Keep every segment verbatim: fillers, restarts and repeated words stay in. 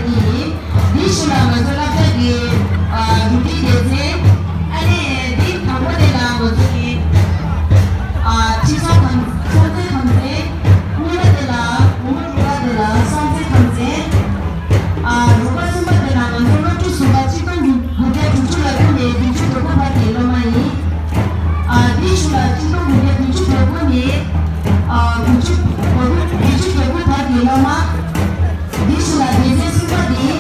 ཡིན། འདིའི་ཞུ་ལ་ང་ཚོ་སློབ་གྲྭ་གི་ཨ་འགྲུལ་འཕྲིན་སྡེ་ཚན། ཨ་ནི་འདི་དང་པོ་དེ་ལ་ང་ཚོ་གི་ཨ་ཁྲིད་ཚོང་ཁང་ཚོང་རྫས་ཁང་ཚན། གཉིས་པ་དེ་ལ་ངོ་མ་དྲུག་པ་དེ་ལ་སོང་ཚེ་ཁང་ཚན། ཨ་རོགས་པ་གསུམ་པ་དེ་ལ་ང་ཚོ་སློབ་ཕྲུག་ཟུར་པ་གཅིག་སྟོང་དགུ་བརྒྱ་དྲུག་ཅུ་ལ་ཁོ་ནས་བདུན་ཅུ་དོན་དགུ་བར་གྱི་སློབ་མ་ཡིན། ཨ་འདིའི་ཞུ་ལ་གཅིག་སྟོང་དགུ་བརྒྱ་བདུན་ཅུ་དོན་དགུ་ནས་ཨ་དགུ་ཅུ་དགུ་བདུན་ཅུ་དོན་དགུ་བར་གྱི་སློབ་མ། འདིའི་ཞུ་ལ་སྡེ་ཚན་གསུམ་པ་འདི།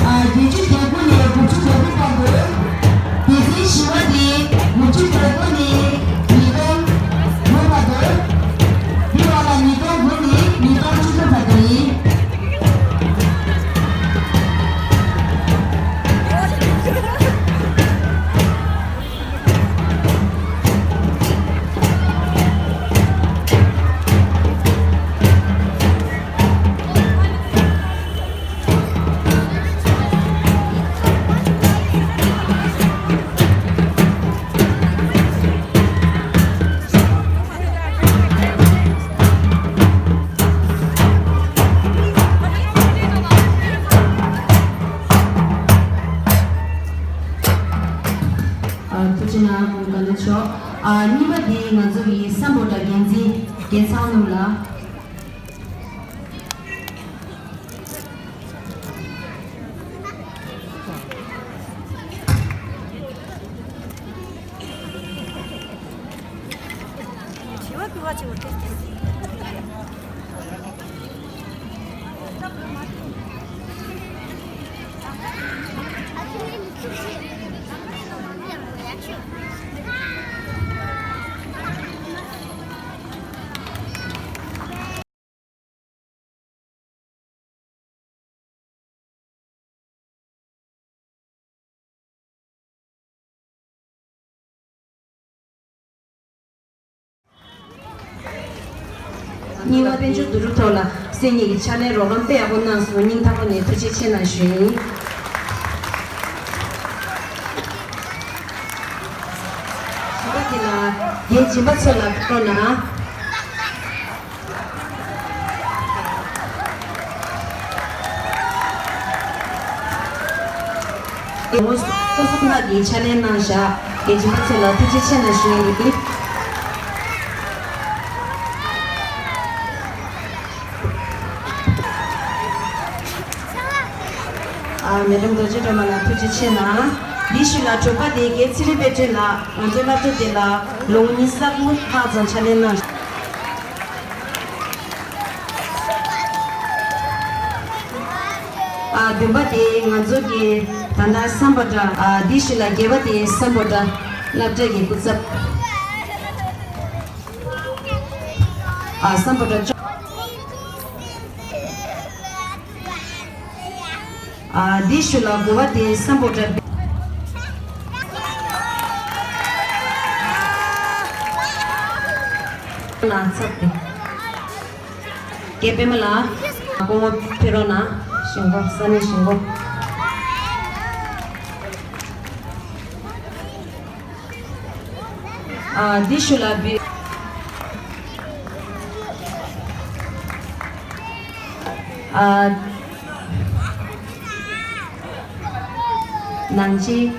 ཨ་བརྒྱད་ཅུ་གྱ་དགུ་ནས་དགུ་བཅུ་གྱ་དགུ་བར་དུ། སྡེ་ཚན་བཞི་པ་འདི་དགུ་བཅུ་གྱ་དགུ་ནས་ཉིས་སྟོང་དགུ་བར་དུ། འདི་བར་ལ་ཉིས་སྟོང་དགུ་ནས་ཉིས་སྟོང་བཅུ་དགུ་བར་དུ་ཡིན། ཨ་ཐུགས་རྗེ་གནང་། དགའ་ལོ་ཆོག་ཨ་གཉིས་པ་དེ་ང་ཚོ་གི་སམ་བྷོ་ཊ་འགན་འཛིན་རྒྱལ་ཚང་རྣམས་ལ། དྲི་བ་ཀུ་བ་ཆེ་བོ་ཏེ་ཏེ། རྙིང་མ་དཔལ་འབྱོར་བསྡུ་རུབ་ཐོག་ལ་སེམས་ཉིད་ཀྱི་ཕྱག་ལས་རོགས་རམ་དཔེ་ཡག་པོ་གནང་སོང་། སྙིང་ཐག་པ་ནས་ཐུགས་རྗེ་ཆེ་གནང་ཞུ་ཡིན། བཞི་པ་དེ་ལ་རྒན་སྦྱིན་པ་མཚོ་ལགས་ཕེབས་རོགས་གནང་། ངོ་སོ་སོ་ཁག་གི་ཕྱག་ལས་གནང་བཞག་རྒན་སྦྱིན་པ་མཚོ་ལགས་ཐུགས་རྗེ་ཆེ་གནང་ཞུ་ཡིན། ཨ་མེ་ཌམ་རྡོ་རྗེ་སྒྲོལ་མ་ལགས་ཐུགས་རྗེ་ཆེ་གནང་། འདིའི་ཞུ་ལ་དྲུག་པ་དེ་རྒན་ཚེ་རིང་དཔལ་སྒྲོན་ལགས། ང་ཚོའི་སློབ་གྲྭ་དེ་ལ་ལོ་ངོ་ཉི་ཤུ་རྩ་དགུ་ལྷག་ཙམ་ཕྱག་ལས་གནང་། ཨ་བདུན་པ་དེ་ང་ཚོ་གི་ད་ལྟ་སམ་བྷོ་ཊ། ཨ་འདིའི་ཞུ་ལ་བརྒྱད་པ་དེ་སམ་བྷོ་ཊ་སློབ་གྲྭ་གི་སྐུ་ཚབ། ཨ་སམ་བྷོ་ཊ་ཅོ། ཨ་འདིའི་ཞུ་ལ་དགུ་པ་དེ་སམ་བྷོ་ཊ་ལ་ཚབ་སྟེ། རྒན་པད་མ་ལགས། སྐུ་ངོ་ཕེབས་རོགས་གནང་། ཞིང་པ་ས་གནས་ཞིང་པ། ཨ་འདི་ཞུ་ལ་བི། ཨ་ནང་ཆེན།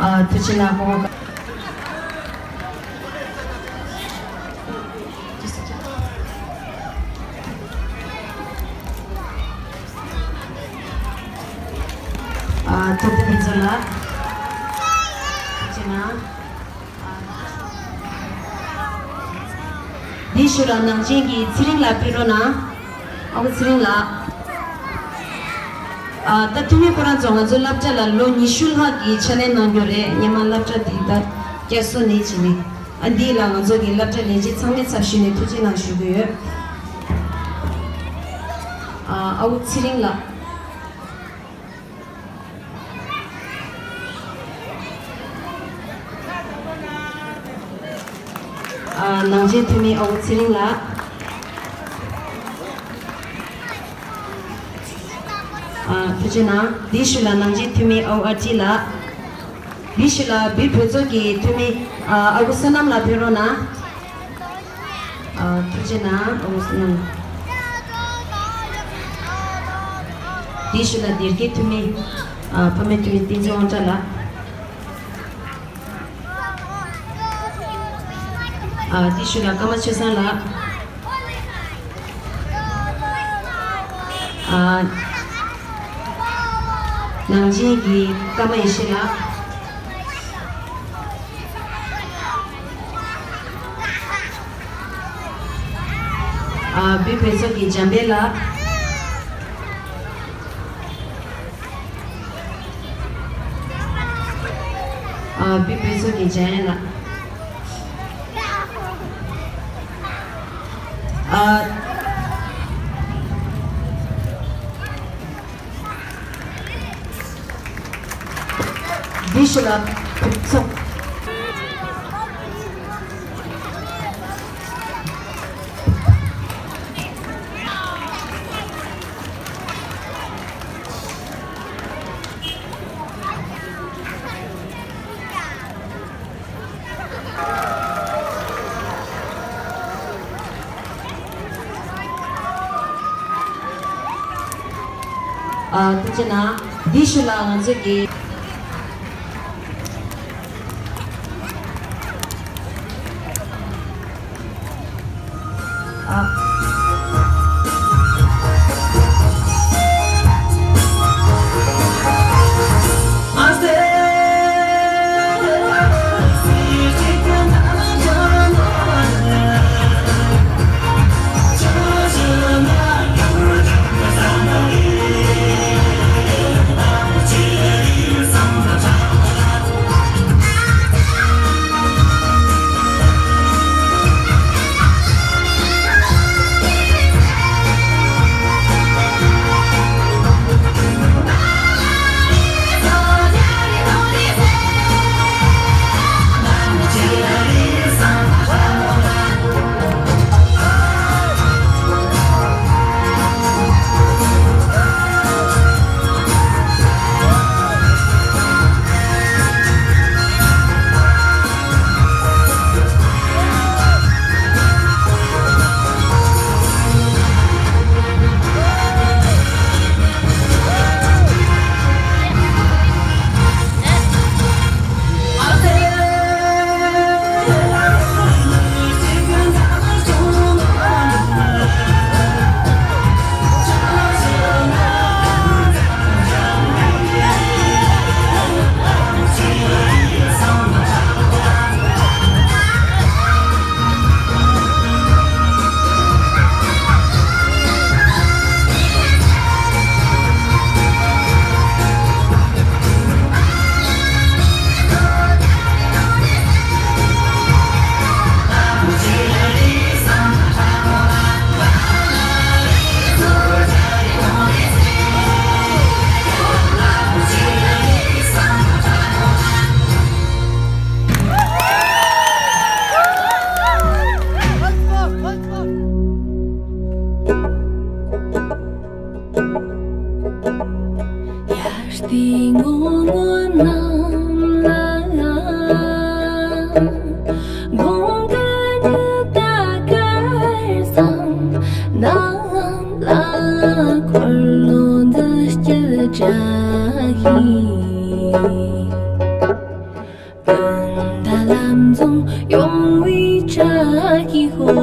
ཨ་ཐུགས་རྗེ་གནང་། ཨ་ཐུགས་རྗེ་གནང་། ཐུགས་རྗེ་གནང་། འདི་ཞུ་ར་ནང་ཆེན་གྱི་ཚེ་རིང་ལགས་ཕེབས་རོགས་གནང་། ཨ་ཁུ་ཚེ་རིང་ལགས། ཨ་ད་འཐུས་མི་ཁོ་རང་ཚོ་ང་ཚོའི་སློབ་གྲྭ་ལ་ལོ་ཉི་ཤུ་ལྷག་གི་ཕྱག་ལས་གནང་རྒྱུ་རེད། སྔོན་མ་སློབ་གྲྭ་འདི་ད་བསྐྱར་གསོ་ནས་བྱས་ནས། ཨ་འདི་ལ་ང་ཚོ་གི་སློབ་གྲྭ་ལས་བྱེད་ཚང་མའི་ཚབ་ཞུས་ནས་ཐུགས་རྗེ་གནང་ཞུ་གི་ཡོད། ཨ་ཨ་ཁུ་ཚེ་རིང་ལགས། ཨ། ནང་ཆེན་འཐུས་མི་ཨ་བོ་ཚེ་རིང་ལགས། ཨ། ཐུགས་རྗེ་གནང་། དེའི་ཤུལ་ལ་ནང་ཆེན་འཐུས་མི་ཨ་བོ་ཨ་ཀྲི་ལགས། དེའི་ཤུལ་ལ་བོད་ཕྱི་ཚོགས་ཀྱི་འཐུས་མི་ཨ་ཨ་བོ་བསོད་ནམས་ལགས་ཕེབས་རོགས་གནང་། ཨ། ཐུགས་རྗེ་གནང་། ཨ་བོ་བསོད་ནམས། དེའི་ཤུལ་ལ་སྡེ་དགེ་འཐུས་མི་ཨ་ཕ་མའི་འཐུས་མི་བསྟན་འཛིན་དབང་གྲགས་ལགས། ཨ། དེའི་ཤུལ་ལ་ཀརྨ་ཆོས་བཟང་ལགས། ཨ། ནང་ཆེན་གྱི་ཀརྨ་ཡེ་ཤེས་ལགས། ཨ། བོད་ཕྱི་ཚོགས་ཀྱི་འཇམ་དཔལ་ལགས། ཨ། བོད་ཕྱི་ཚོགས་ཀྱི་འཇམ་དབྱངས་ལགས། ཨ། དེའི་ཤུལ་ལ་ཕྱི་ཚོགས། ཨ། ཐུགས་རྗེ་གནང་། དེའི་ཤུལ་ལ་ང་ཚོ་གི། ཨ། དེའི་ངོ་བོ་རྣམས་ལ་དགོངས་ཀྱི་ཉི་ཟླ་གར་བཟང་། ནམ་ལ་འཁོར་ལོ་འདི་སྐྱེད་བྱ་ཡིན། སྤུན་ཟླ་ལམ་འཛོམས་ཡོང་བའི་བྱ་ཡི་ཧོ།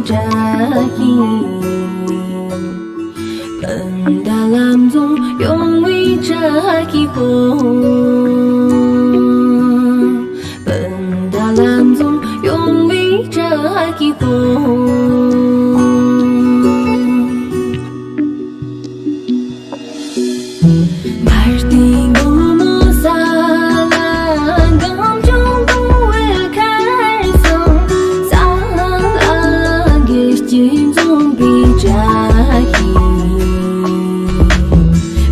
སྤུན་ཟླ་ལམ་འཛོམས་ཡོང་བའི་བཀྲ་ཤིས་ཤོག། སྤུན་ཟླ་ལམ་འཛོམས་ཡོང་བའི་བཀྲ་ཤིས་ཤོག། མར་ཏི་མགོ་མོ་ས་ལ་འགྲམ་ལྗོངས་བུང་བའི་ཁར་སོང་། ས་ལ་དགེ་སྐྱིད་འཛོམས་པའི་བཀྲ་ཤིས།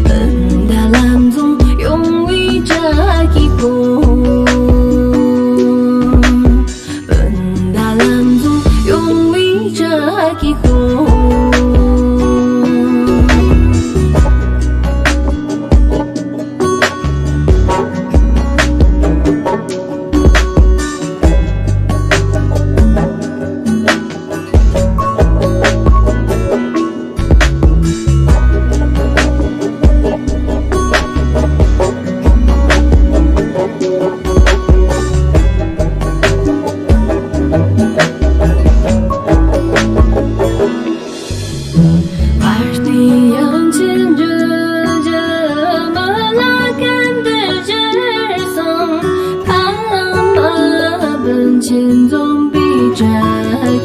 སྤུན་ཟླ་ལམ་འཛོམས་ཡོང་བའི་བཀྲ་ཤིས་ཤོག། སྤུན་ཟླ་ལམ་འཛོམས་ཡོང་བའི་བཀྲ་ཤིས་ཤོག། བར་དུ་ཡང་ཅི་འདྲ་མ་ལ་གན་དུ་ཇེར་སོང་། ཕ་མ་སྤུན་མཆེད་འཛོམས་པའི་བཀྲ་